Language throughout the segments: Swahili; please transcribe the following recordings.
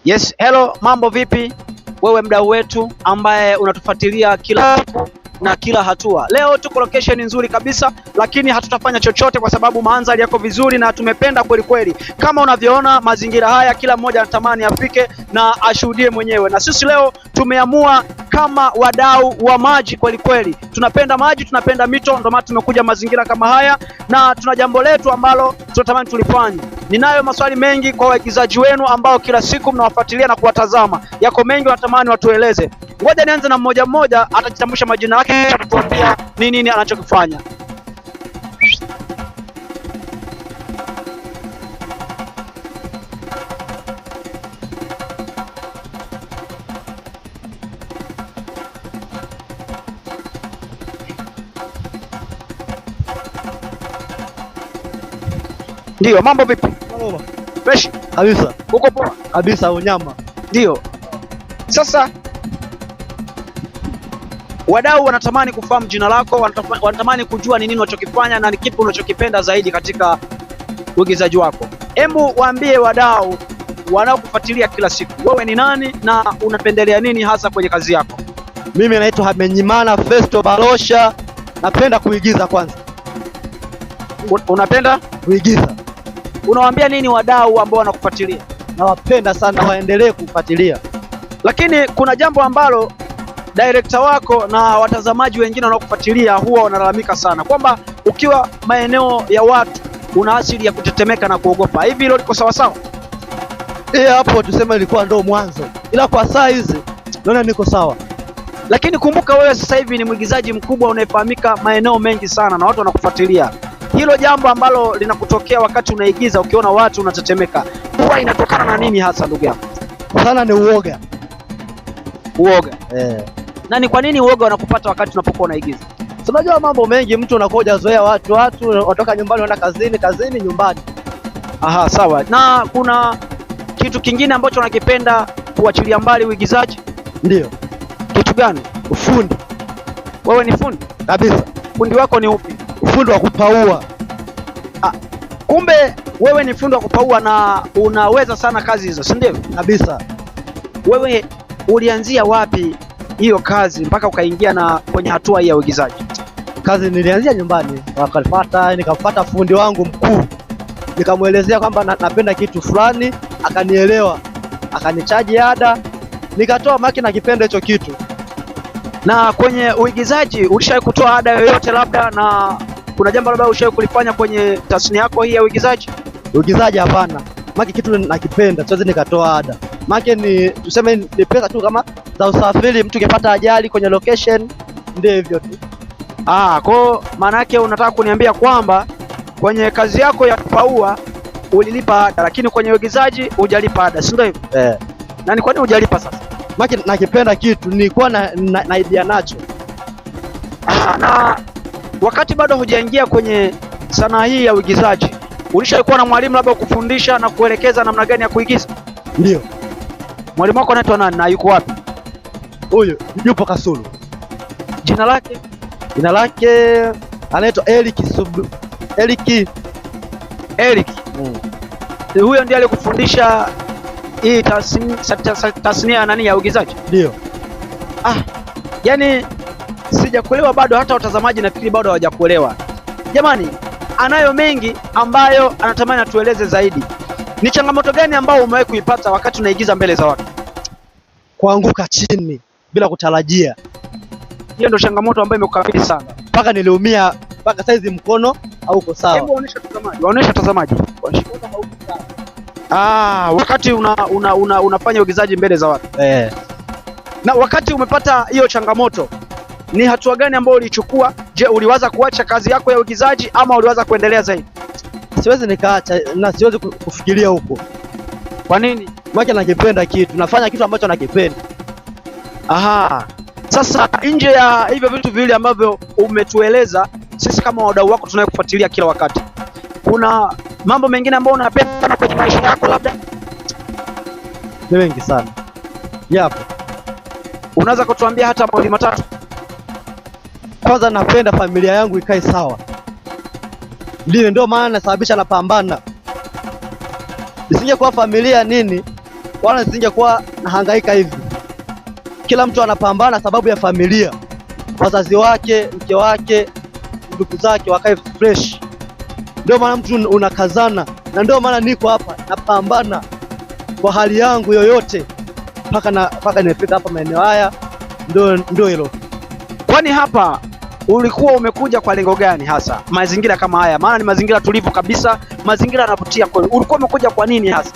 Yes, hello, mambo vipi? Wewe mdau wetu ambaye unatufuatilia kila siku na kila hatua. Leo tuko location nzuri kabisa, lakini hatutafanya chochote kwa sababu mandhari yako vizuri na tumependa kweli kweli. Kama unavyoona mazingira haya, kila mmoja anatamani afike na ashuhudie mwenyewe, na sisi leo tumeamua kama wadau wa maji kweli kweli. Tunapenda maji, tunapenda mito, ndio maana tumekuja mazingira kama haya, na tuna jambo letu ambalo tunatamani tulifanye. Ninayo maswali mengi kwa waigizaji wenu ambao kila siku mnawafuatilia na kuwatazama. Yako mengi wanatamani watueleze. Ngoja nianze na mmoja mmoja, atajitambulisha majina yake, atatuambia ni nini anachokifanya. Ndiyo, mambo vipi? Fresh Kabisa uko poa? kabisa, unyama. Ndiyo. Sasa wadau wanatamani kufahamu jina lako, wanatamani kujua ni nini unachokifanya na ni kipi unachokipenda zaidi katika uigizaji wako. Hebu waambie wadau wanaokufuatilia kila siku, wewe ni nani na unapendelea nini hasa kwenye kazi yako? Mimi naitwa Hamenyimana Festo Barosha, napenda kuigiza. Kwanza Unapenda kuigiza, unawaambia nini wadau ambao wanakufuatilia? Nawapenda sana, waendelee kufuatilia. Lakini kuna jambo ambalo director wako na watazamaji wengine wanaokufuatilia huwa wanalalamika sana kwamba ukiwa maeneo ya watu una asili ya kutetemeka na kuogopa. Hivi hilo liko sawa sawa? Hapo tuseme ilikuwa ndo mwanzo, ila kwa saa hizi naona niko sawa. Lakini kumbuka wewe sasa hivi ni mwigizaji mkubwa unayefahamika maeneo mengi sana na watu wanakufuatilia. Hilo jambo ambalo linakutokea wakati unaigiza, ukiona watu unatetemeka, huwa inatokana na nini hasa ndugu yangu? Sana ni uoga. Uoga. Na ni kwa nini uoga unakupata wakati unapokuwa unaigiza? Si unajua mambo mengi, mtu unakuwa hujazoea watu, watu watoka nyumbani wanaenda kazini, kazini nyumbani. Aha, sawa. Na kuna kitu kingine ambacho unakipenda kuachilia mbali uigizaji? Ndio. Kitu gani? Ufundi. Wewe ni fundi? Kabisa. Fundi wako ni upi? Ufundi wa kupaua. Kumbe wewe ni fundi wa kupaua na unaweza sana kazi hizo, si ndio? Kabisa. Wewe ulianzia wapi hiyo kazi mpaka ukaingia na kwenye hatua hii ya uigizaji? Kazi nilianzia nyumbani, wakanifuata, nikamfuata fundi wangu mkuu, nikamuelezea kwamba napenda kitu fulani, akanielewa, akanichaji ada, nikatoa maki na kipenda hicho kitu. Na kwenye uigizaji ulishawahi kutoa ada yoyote labda, na kuna jambo labda ulishawahi kulifanya kwenye tasnia yako hii ya uigizaji? Uigizaji hapana, maki kitu nakipenda, siwezi nikatoa ada. Maki ni tuseme ni pesa tu kama za usafiri, mtu ukipata ajali kwenye location, ndio hivyo tu. Kwa maana yake unataka kuniambia kwamba kwenye kazi yako ya kupaua ulilipa ada, lakini kwenye uigizaji hujalipa ada, si ndio hivyo? Na ni kwa nini hujalipa sasa? Maki nakipenda kitu, nilikuwa na idea nacho. Na wakati bado hujaingia kwenye sanaa hii ya uigizaji, ulishakuwa na mwalimu labda kufundisha na kuelekeza namna gani ya kuigiza? Ndio. Mwalimu wako anaitwa nani na yuko wapi? Huyu yupo Kasulu. Jina lake? Jina lake anaitwa Eric Sub, Eric. Eric. Huyo ndiye alikufundisha hii tasnia ya nani ya uigizaji? Ndio. Yani sijakuelewa bado, hata watazamaji nafikiri bado hawajakuelewa. Jamani, anayo mengi ambayo anatamani atueleze zaidi. Ni changamoto gani ambayo umewahi kuipata wakati unaigiza mbele za watu? Kuanguka chini bila kutarajia. Hiyo ndio changamoto ambayo imekukabili sana. Mpaka niliumia, mpaka saizi mkono hauko sawa. Hebu waonyeshe watazamaji, waonyeshe watazamaji. Wakati unafanya uigizaji mbele za watu. Na wakati umepata hiyo changamoto, ni hatua gani ambayo ulichukua? Je, uliwaza kuacha kazi yako ya uigizaji ama uliwaza kuendelea zaidi? Siwezi nikaacha na siwezi kufikiria huko. Kwa nini? Maana nakipenda kitu, nafanya kitu ambacho nakipenda. Sasa nje ya hivyo vitu viwili ambavyo umetueleza, sisi kama wadau wako tunayekufuatilia kila wakati, kuna mambo mengine ambayo unapenda sana kwenye maisha yako labda? Ni mengi sana. Yapo. Unaweza kutuambia hata mawili matatu? Kwanza napenda familia yangu ikae sawa. Ndio maana nasababisha napambana. Isingekuwa familia nini, wala nisingekuwa nahangaika hivi. Kila mtu anapambana sababu ya familia, wazazi wake, mke wake, ndugu zake wakae fresh. Ndio maana mtu unakazana, na ndio maana niko hapa napambana kwa hali yangu yoyote mpaka nimefika hapa maeneo haya, ndio hilo. Kwani hapa ulikuwa umekuja kwa lengo gani hasa? Mazingira kama haya, maana ni mazingira tulivu kabisa, mazingira yanavutia kweli. Ulikuwa umekuja kwa nini hasa?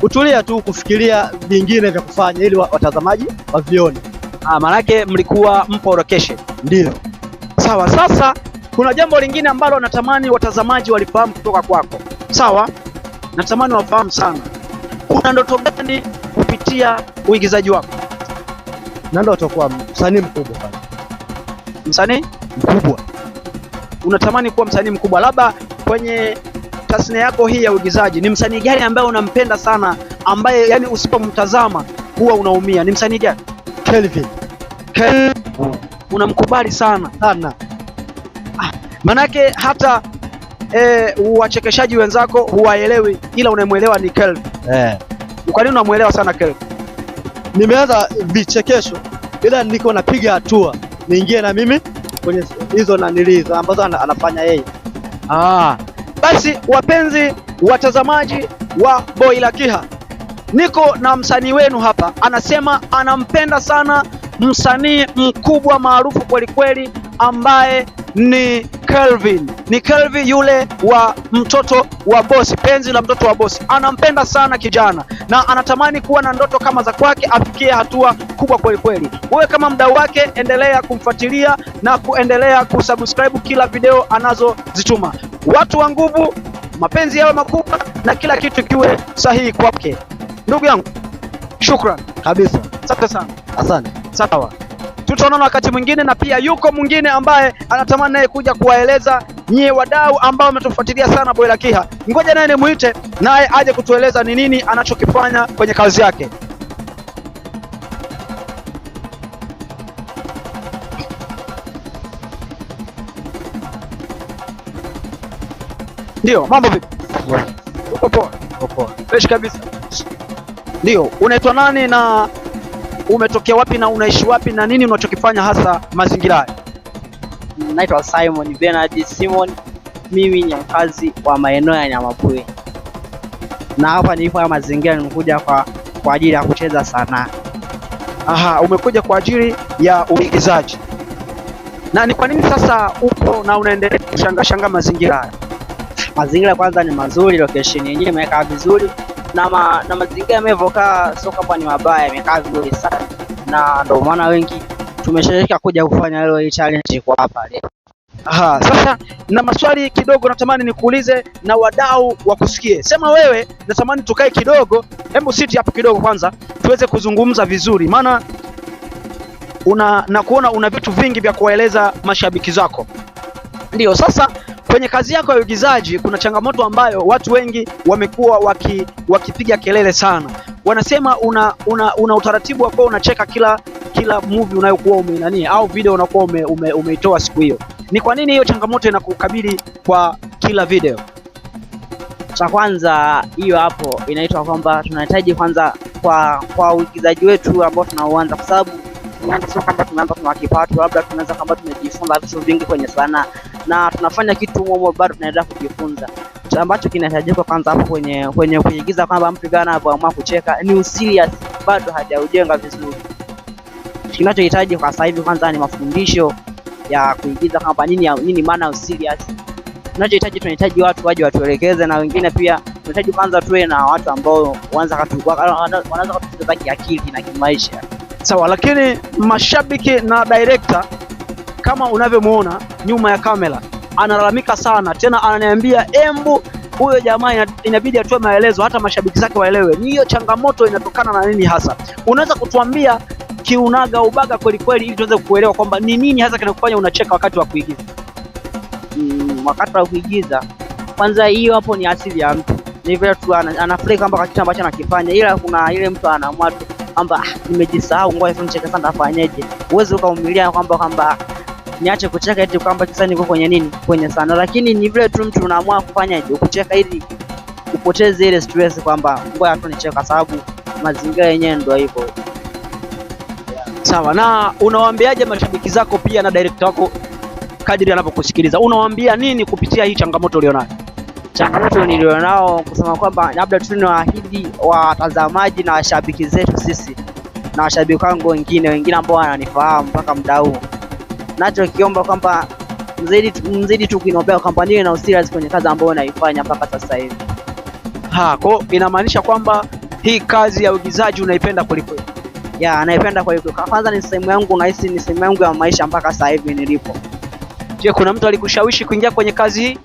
Kutulia tu, kufikiria vingine vya kufanya ili watazamaji wavione. Ah, maanake mlikuwa mpo location. Ndio. Sawa, sasa kuna jambo lingine ambalo natamani watazamaji walifahamu kutoka kwako. Sawa? Natamani wafahamu sana. Una ndoto gani kupitia uigizaji wako? Na ndoto kuwa msanii mkubwa bwana. Msanii Mkubwa. Unatamani kuwa msanii mkubwa. Labda kwenye tasnia yako hii ya uigizaji, ni msanii gani ambaye unampenda sana, ambaye yani usipomtazama huwa unaumia? Ni msanii gani? Kelvin. Kelvin. Unamkubali sana sana. Manake hata wachekeshaji wenzako huwaelewi, ila unamwelewa ni Kelvin. Kwa nini unamuelewa sana Kelvin? Nimeanza vichekesho ila niko napiga hatua niingie na mimi kwenye hizo nanilizo ambazo anafanya yeye. Basi wapenzi watazamaji wa Boy Lakiha, niko na msanii wenu hapa, anasema anampenda sana msanii mkubwa maarufu kweli kweli ambaye ni Kelvin. Ni Kelvin yule wa mtoto wa bosi, penzi la mtoto wa bosi. Anampenda sana kijana na anatamani kuwa na ndoto kama za kwake, afikie hatua kubwa kweli kweli. Wewe kama mdau wake, endelea kumfuatilia na kuendelea kusubscribe kila video anazozituma. Watu wa nguvu, mapenzi yawe makubwa na kila kitu kiwe sahihi kwake. Ndugu yangu, shukran kabisa. Asante sana. Asante. Sawa. Tutaonana wakati mwingine, na pia yuko mwingine ambaye anatamani naye kuja kuwaeleza nyie wadau ambao mnatufuatilia sana Boy Lakiha. Ngoja naye nimuite naye aje kutueleza ni nini anachokifanya kwenye kazi yake. Ndio, mambo vipi? Uko poa? Uko poa. Fresh kabisa. Ndio, unaitwa nani na umetokea wapi na unaishi wapi na nini unachokifanya hasa mazingira haya? Naitwa Simon Bernard Simon. Mimi ni mkazi wa maeneo ya Nyamapwe. Na hapa nilipo haya mazingira nimekuja kwa ajili ya kucheza sanaa. Aha, umekuja kwa ajili ya uigizaji. Na ni kwa nini sasa upo na unaendelea kushanga shanga mazingira haya? Mazingira kwanza ni mazuri, location yenyewe imekaa vizuri na mazingira yamevyokaa sio kama ni mabaya, yamekaa vizuri sana. Na ndio maana wengi tumeshiriki kuja kufanya leo hii challenge kwa hapa leo. Aha, sasa na maswali kidogo natamani nikuulize na wadau wakusikie. Sema wewe, natamani tukae kidogo, hebu sit hapo kidogo kwanza tuweze kuzungumza vizuri, maana na kuona una vitu vingi vya kuwaeleza mashabiki zako. Ndio, sasa kwenye kazi yako ya uigizaji kuna changamoto ambayo watu wengi wamekuwa wakipiga kelele sana. Wanasema una utaratibu wa kuwa unacheka kila movie unayokuwa umeinania au video unakuwa umeitoa siku hiyo. Ni kwa nini hiyo changamoto inakukabili kwa kila video? Cha kwanza hiyo hapo inaitwa kwamba tunahitaji kwanza kwa uigizaji wetu ambao tunauanza, kwa sababu tumeanza sio kwamba tumeanza tuna kipato, labda tumeanza kwamba tumejifunza vitu vingi kwenye sanaa na tunafanya kitu humo bado tunaendelea kujifunza. Cha ambacho kinahitajika kwanza hapo kwenye kuigiza kwamba mtu gani anapoamua kucheka ni userious bado hajaujenga vizuri. Kinachohitaji kwa sasa hivi kwanza ni mafundisho ya kuigiza kwamba nini maana ya serious. Tunachohitaji, tunahitaji watu waje watuelekeze, na wengine pia tunahitaji kwanza tuwe na watu ambao wanaanza kutukuza kiakili na kimaisha. Sawa, lakini mashabiki na director kama unavyomuona nyuma ya kamera analalamika sana, tena ananiambia embu huyo jamaa inabidi atoe maelezo hata mashabiki zake waelewe ni hiyo changamoto inatokana na nini hasa. Unaweza kutuambia kiunaga ubaga kweli kweli ili tuweze kuelewa kwamba ni nini hasa kinakufanya unacheka wakati wa kuigiza? Wakati wa kuigiza kwanza hiyo hapo ni asili ya mtu, ni vile tu anafurahi kwamba kwa kitu ambacho anakifanya, ila kuna ile mtu anaamua tu kwamba nimejisahau, ngoja tu nicheke sana, nitafanyaje? Huwezi ukaumilia kwamba niache kucheka eti kwamba kisa niko kwenye nini, kwenye sana, lakini ni vile tu mtu unaamua kufanyaje, kucheka ili upoteze ile stress kwamba ngoja tu nicheke kwa sababu Mazingira yenyewe ndio hivyo. Sawa. Na unawaambiaje mashabiki zako pia na director wako kadiri anavyokusikiliza, unawaambia nini kupitia hii changamoto ulionayo? Changamoto nilionao kusema kwamba labda tu niwaahidi watazamaji na washabiki zetu sisi na washabiki wangu wengine ambao wananifahamu mpaka muda huu, nachokiomba kwamba mzidi tu kuniombea kwamba niwe na userious kwenye kazi ambayo naifanya mpaka sasa hivi. Ha, kwa inamaanisha kwamba hii kazi ya uigizaji unaipenda kuliko? Ya, naipenda kwa hivyo. Kwanza ni sehemu yangu, nahisi ni sehemu yangu ya maisha mpaka sasa hivi nilipo. Je, kuna mtu alikushawishi kuingia kwenye kazi hii?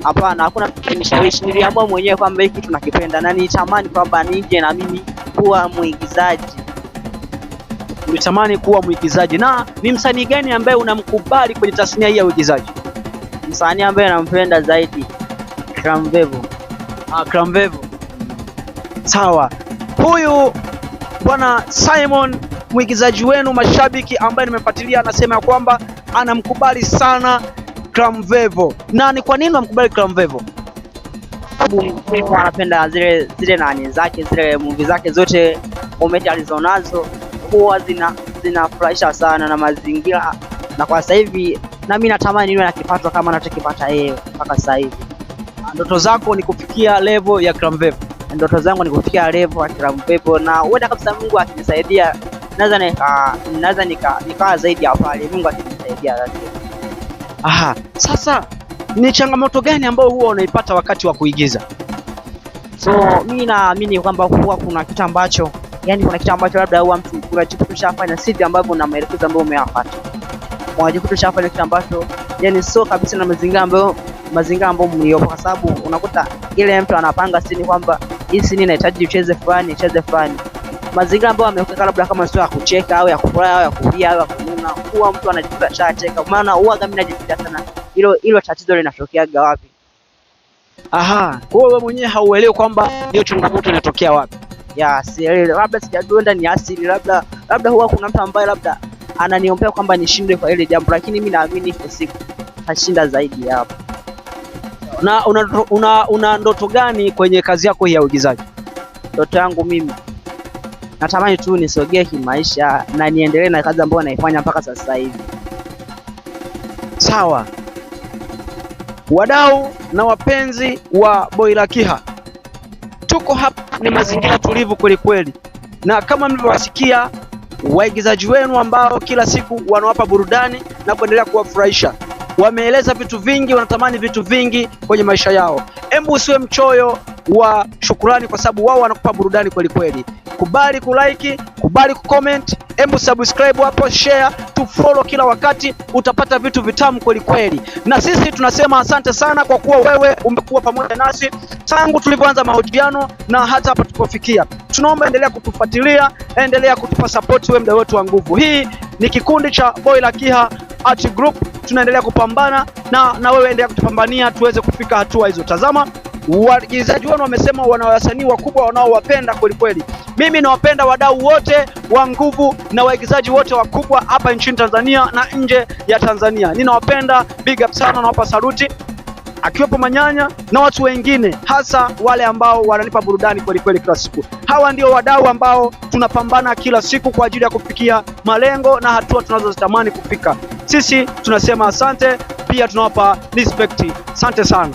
Hapana, hakuna mtu alinishawishi. Niliamua mwenyewe kwamba hiki kitu nakipenda na nilitamani kwamba nije na mimi kuwa mwigizaji. Ulitamani kuwa mwigizaji. Na ni msanii gani ambaye unamkubali kwenye tasnia hii ya uigizaji? Msanii ambaye nampenda zaidi Cramvevo. Ah, Cramvevo. Sawa. Huyu bwana Simon mwigizaji wenu mashabiki ambaye nimefuatilia anasema kwamba anamkubali sana Cramvevo. Na ni kwa nini unamkubali Cramvevo? Sababu mimi anapenda zile nani zake, zile movie zake zote, comedy alizonazo huwa zinafurahisha sana na mazingira, na kwa sasa hivi na mimi natamani niwe na kipato kama anachokipata yeye mpaka sasa hivi. Ndoto zako ni kufikia level ya Cramvevo? Ndoto zangu ni kufikia level ya Cramvevo, na huenda kabisa Mungu akinisaidia naweza nikawa zaidi ya pale, Mungu akinisaidia lazima. Aha, sasa ni changamoto gani ambayo huwa unaipata wakati wa kuigiza? So mimi naamini kwamba huwa kuna kitu ambacho, yani kuna kitu ambacho labda huwa mtu unajikuta ushafanya sivyo ambavyo na maelekezo ambayo umeyapata. Unajikuta ushafanya kitu ambacho yani sio kabisa na mazingira ambayo mliopo, kwa sababu unakuta ile mtu anapanga sini kwamba hii sini inahitaji ucheze fulani, ucheze fulani. Mazingira ambayo ameweka labda kama sio ya kucheka au ya kufurahi au ya kulia au ya kununa, huwa mtu anajikuta ashacheka. Maana huwa mimi najikuta sana hilo tatizo linatokeaga wapi. Aha, kwa hiyo wewe mwenyewe hauelewi kwamba hiyo changamoto inatokea wapi? Ya, sielewi, labda sijajua ni asili, labda huwa kuna mtu ambaye labda ananiombea kwamba nishinde kwa ile jambo, lakini mimi naamini kwa siku tashinda zaidi hapo. Na una ndoto gani kwenye kazi yako hii ya uigizaji? Ndoto yangu mimi natamani tu nisogee kimaisha na niendelee na kazi ambayo naifanya mpaka sasa hivi. Sawa. Wadau na wapenzi wa Boy Lakiha, tuko hapa, ni mazingira tulivu kweli kweli, na kama mlivyowasikia waigizaji wenu ambao kila siku wanawapa burudani na kuendelea kuwafurahisha, wameeleza vitu vingi, wanatamani vitu vingi kwenye maisha yao. Embu usiwe mchoyo wa shukurani, kwa sababu wao wanakupa burudani kweli kweli. Kubali kulike, kubali kucomment, embu subscribe hapo, share, tu follow kila wakati, utapata vitu vitamu kweli kweli. Na sisi tunasema asante sana kwa kuwa wewe umekuwa pamoja nasi tangu tulipoanza mahojiano na hata hapa tulipofikia. Tunaomba endelea kutufuatilia, endelea kutupa support, wewe mda wetu wa nguvu. Hii ni kikundi cha Boy Lakiha Art Group, tunaendelea kupambana na wewe endelea kutupambania tuweze kufika hatua hizo. Tazama, waigizaji wenu wamesema wana wasanii wakubwa wanaowapenda kweli kweli. Mimi nawapenda wadau wote wa nguvu na waigizaji wote wakubwa hapa nchini Tanzania na nje ya Tanzania. Ninawapenda, big up sana, nawapa saluti, akiwepo Manyanya na watu wengine, hasa wale ambao wananipa burudani kweli kweli kila siku. Hawa ndio wadau ambao tunapambana kila siku kwa ajili ya kufikia malengo na hatua tunazozitamani kufika. Sisi tunasema asante, pia tunawapa respect. Asante sana.